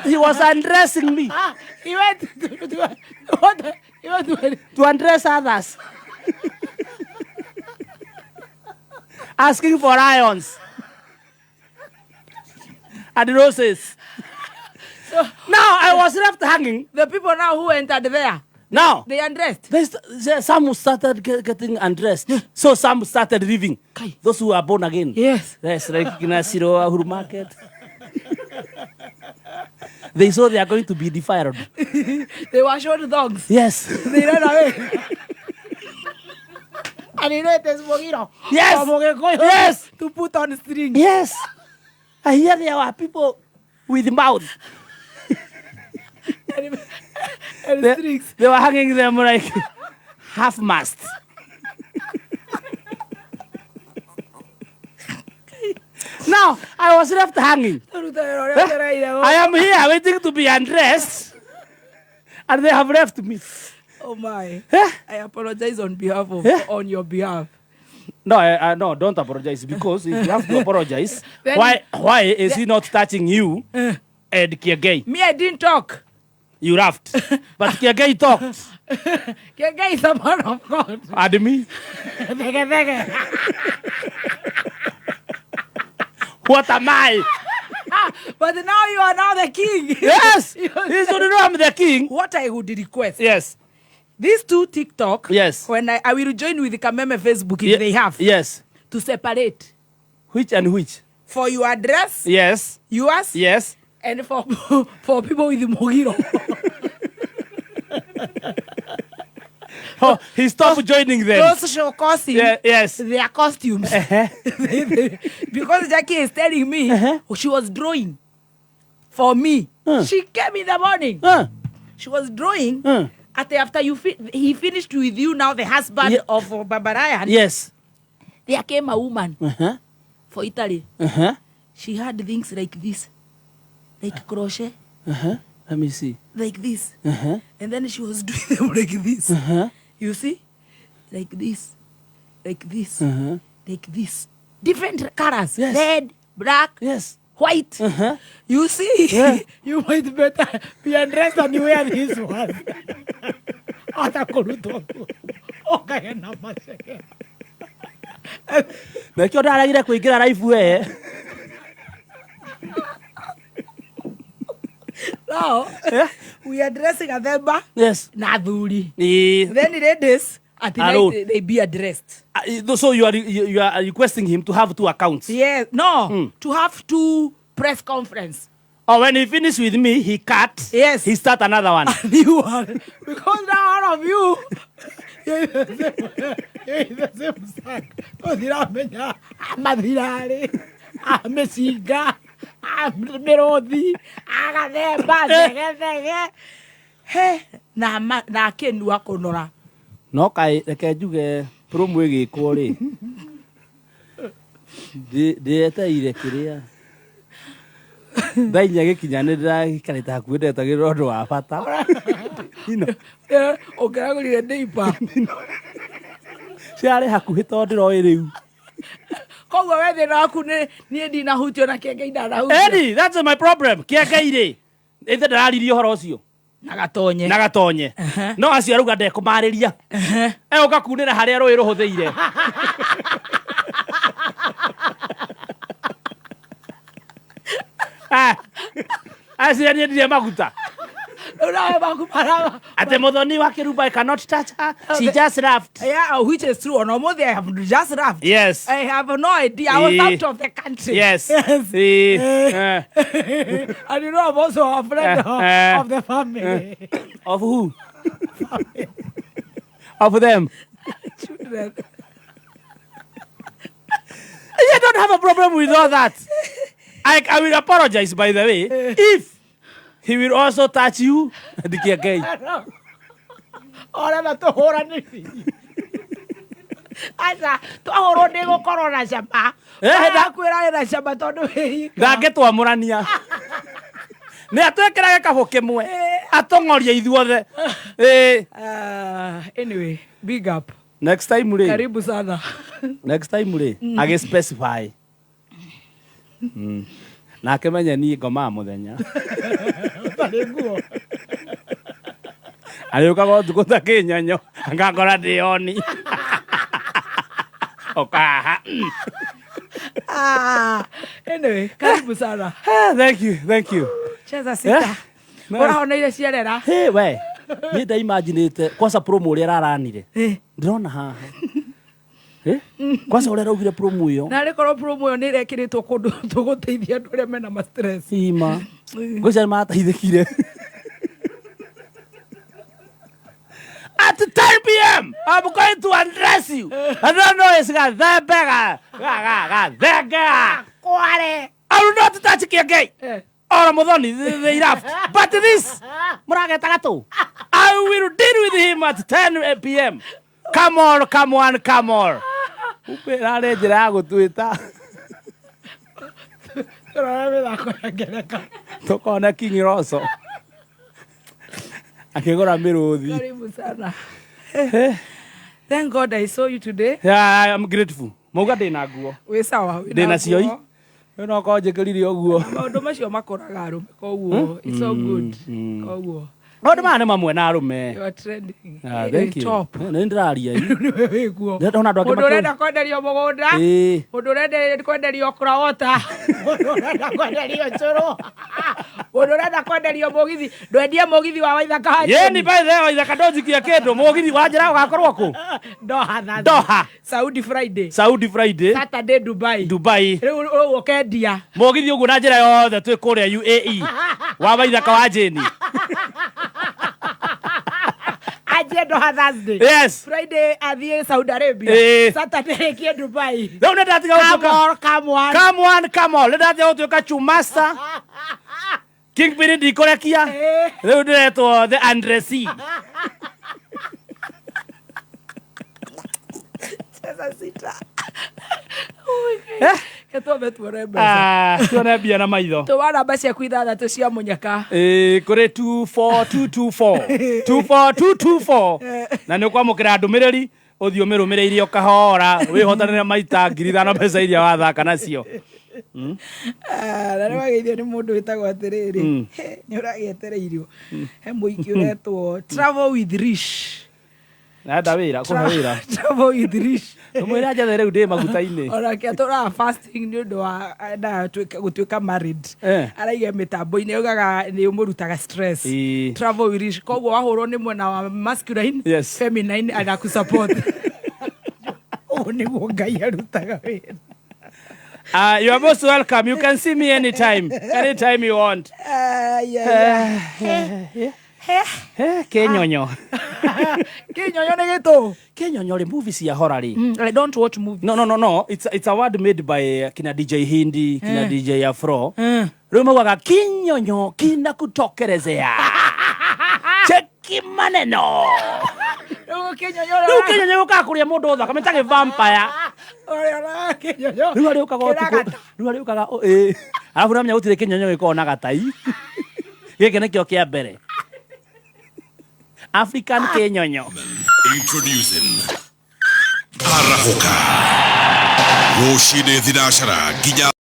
He was undressing me. Ah, he went to what? He went to undress others. Asking for irons and roses. So now I was left hanging. The people now who entered there. Now they undressed. Some started getting undressed. So some started leaving. Kai. Those who are born again. Yes. Yes, like Ginasiro Uhuru Market. They saw they are going to be defiled. They were shown dogs. Yes. They ran away. And you know it is Mogiro. Yes. For Mogikoyo Yes. To put on string. Yes. I hear there were people with mouth. And strings. They were hanging them like half mast. Now, I was left hanging. I am here waiting to be undressed, and they have left me. Oh my. Eh? I apologize on behalf of, Eh? on your behalf. No, no, don't apologize, because if you have to apologize, Then why is he not touching you and Kiengei? Me, I didn't talk. You laughed. But Kiengei talked. Kiengei is a man of God. And me? Thege, thege. What am I? But now you are now the king. Yes. He should know I'm the king. What I would request. Yes. These two TikTok. Yes. When I will join with the Kameme Facebook if they have. Yes. To separate. Which and which? For your address. Yes. Yours. Yes. And for people with Mogiro. Oh, he stopped joining them. Those show costumes. Yeah, yes. Their costumes. Because Jackie is telling me she was drawing for me. She came in the morning. She was drawing. At the, after you he finished with you now, the husband of Baba Ryan. Yes. There came a woman for Italy. She had things like this, like crochet. Let me see. Like this. And then she was doing them like this. You see? Like this. Like this. Like this. Different colors. Yes. Red, black, Yes. white. You see? Yeah. You might better be undressed than you wear this one. Ata kũrutwo kuo. Ũkagĩa na maceke. Nakĩo ndaragire kũingĩra live we. Now, we are dressing a themba. Yes. Na athuri. Ĩĩ. Then ladies, at night Alone. they be addressed. So you are requesting him to have two accounts. Yes. No, to have two press conference. Oh, when he finish with me, he cut. Yes. He start another one. A new one. Because now all of you, you're in the same, you're in the same sack. Tũtiramenya amathirarĩ, amĩcinga, amĩrũthi, agathemba, thegethege. He, na ma, na akĩnua kũnora. No kaĩ, reke njuge promo ĩgĩkwo rĩ. Ndĩeteire kĩrĩa. Thaa inya gĩkinya nĩ ndĩraikarĩte hakuhĩ ndetagĩrĩra ũndũ wa bata. Ino. Ũngĩragũrire ndĩipa. Ciarĩ hakuhĩ tondũ ndĩroĩ rĩu. Koguo we thĩna waku nĩ niĩ ndinahutio na Kĩengei ndanahutio. Eddie, that's my problem. Kĩengei rĩ, ithe ndararirie ũhoro ũcio. Na gatonye. Na gatonye. No acio arauga ndekũmarĩria. Egũka kunĩra harĩa rũĩ rũhũthĩire. Acio niĩ ndirĩ maguta. Rĩu nawe maku maraba. Ate Muthoni wa Kĩrumba, I cannot touch her. She just laughed. Yeah, which is true. On Omothi, I have just laughed. Yes. I have no idea. I was out of the country. Yes. Yes. And you know, I'm also a friend of the family. Of who? Family. Of them. Children. You don't have a problem with all that. I will apologize, by the way, if he will also touch you. Ndikiengei. Ora tũhũrane. Aca, twahũrwo nĩ gũkorwo na cama. Kwĩra na cama tondũ wĩ ika. Ndangĩtwamũrania. Nĩ atwĩkĩra gĩkabũ kĩmwe. Atũng'orie ithuothe. Anyway, big up. Next time rĩ. Karibu sana. Next time rĩ, agĩ specify. Nake menye niĩ ngomaga mũthenya. Thĩ nguo. Arĩũkaga ũtukũ ta kĩnyonyo angakora ndĩoni ũkaha. Ah, anyway, karibu sana. Ah, thank you, thank you. Cheza sita. Eh? Ũrahoneire ciarera. Hey, we niĩ ndaimaginĩte kwanza promo ũrĩa ĩraranire. Eh. Ndĩrona haha. Eh? Kwanza ũrĩa araugire promo ĩyo. Na rĩkorwo promo ĩyo nĩ ĩrekĩrĩtwo kũndũ tũgũteithia andũ arĩa mena ma stress. Ima ngwĩciria nĩ mateithĩkire. At 10 p.m. I'm going to undress you. I don't know, it's gathembe ga ga ga gathengea. Kware. I will not touch Kiengei Eh. or Muthoni, they laughed. But this murageta gatu, I will deal with him at 10 p.m. Come on, come on, come on. Kumbe ĩrarĩ njĩra ya gũtwĩta. Tũrore mĩthako ya ngereka. Tũkona King Roso akĩgũra mĩrũthi. Karibu sana. Thank God I saw you today. Yeah, I am grateful. Mauga ndĩna nguo. Wĩ sawa. Wĩna Ndĩna cio. nguo. I no korwo njĩkĩrire ũguo. Maũndũ macio makoraga arũme, koguo it's all good. Koguo Maũndũ maya nĩ mamwe na arũme. you are trending. Ah, Eh, thank you. top. Nĩ ndĩraria i. Nĩwe wĩkuo. Ndĩrona andũ angĩ Mũndũ ũrenda kwenderio mũgũnda. Ĩĩ. Mũndũ ũrenda kwenderio krawota. Mũndũ ũrenda kwenderio cũrũ. Mũndũ ũrenda kwenderio mũgithi. Ndwendie mũgithi wa Waithaka wa Yeni by the way, Waithaka ndũnjikia kĩndũ. Mũgithi wa njĩra ũgakorwo kũ? Doha Thursday. Doha. Saudi Friday. Saudi Friday. Saturday Dubai. Dubai. Rĩu rĩu ũkendia. Mũgithi ũguo na njĩra yothe twĩ kũrĩa UAE wa Waithaka wa Jeni. Anjie Doha Thursday. Yes. Friday athiĩ Saudi Arabia. Ĩĩ. Saturday rĩkie Dubai. Rĩu nĩ ndatiga Come gũtuĩka on, come on. Come on, come on. Nĩ ndatiga gũtuĩka chumasta. Kingpin ndikũrekia. Ĩĩ. Rĩu ndĩretwo the Andresi. Cheza sita. Oh my God. Ke twambe tuone mbeca. Ah, tuone mbia na maitho. Tũma namba ciaku ithathatũ cia mũnyaka. Ĩĩ, kũrĩ 24224 24224 na nĩ ũkwamũkĩra ndũmĩrĩri ũthiĩ ũmĩrũmĩrĩire o kahora wĩhotanĩre maita 5,000 mbeca iria wathaka nacio. Ah, na nĩ wageithio nĩ mũndũ wĩtagwo atĩrĩrĩ. Nĩ ũragĩetereirio. He mũingĩ ũretwo Travel with Rish. Nenda wĩra kũhe wĩra. Travel with Rish. Ũmwĩre njethe rĩu ndĩ maguta-inĩ. Onake atũraga fasting nĩ ũndũ wa endaga gũtuĩka married. Eh. Araiga mĩtambo-inĩ augaga nĩ ũmũrutaga stress. Ĩĩ. Travel with Rish. Koguo wahũrwo nĩ mwena wa masculine, Yes. feminine anakusupport. Ũguo nĩguo Ngai arutaga wĩra. You are most welcome. You can see me anytime. Anytime you want. Ah, yeah, yeah. Eh, kĩnyonyo. Kĩnyonyo nĩ gĩtũ. Kĩnyonyo rĩ, movie cia horror rĩ. I don't watch movies. No. It's a word made by kina DJ Hindi, kina DJ Afro. Mm. Rĩu maugaga kinyonyo kina kutokerezea. Cheki maneno. Rĩu kĩnyonyo Rĩu kĩnyonyo gĩũkaga kũrĩa mũndũ thakame ta vampire. Ũrĩa kĩnyonyo. Rĩu arĩũkaga ũtukũ. Kĩragata. Rĩu arĩũkaga ĩĩ. Arabu namenya gũtirĩ kĩnyonyo gĩkoragwo na gatai. Gĩkĩ nĩkĩo kĩa mbere. African kĩnyonyo. Introducing Arahoka. Rũcinĩ thinacara nginya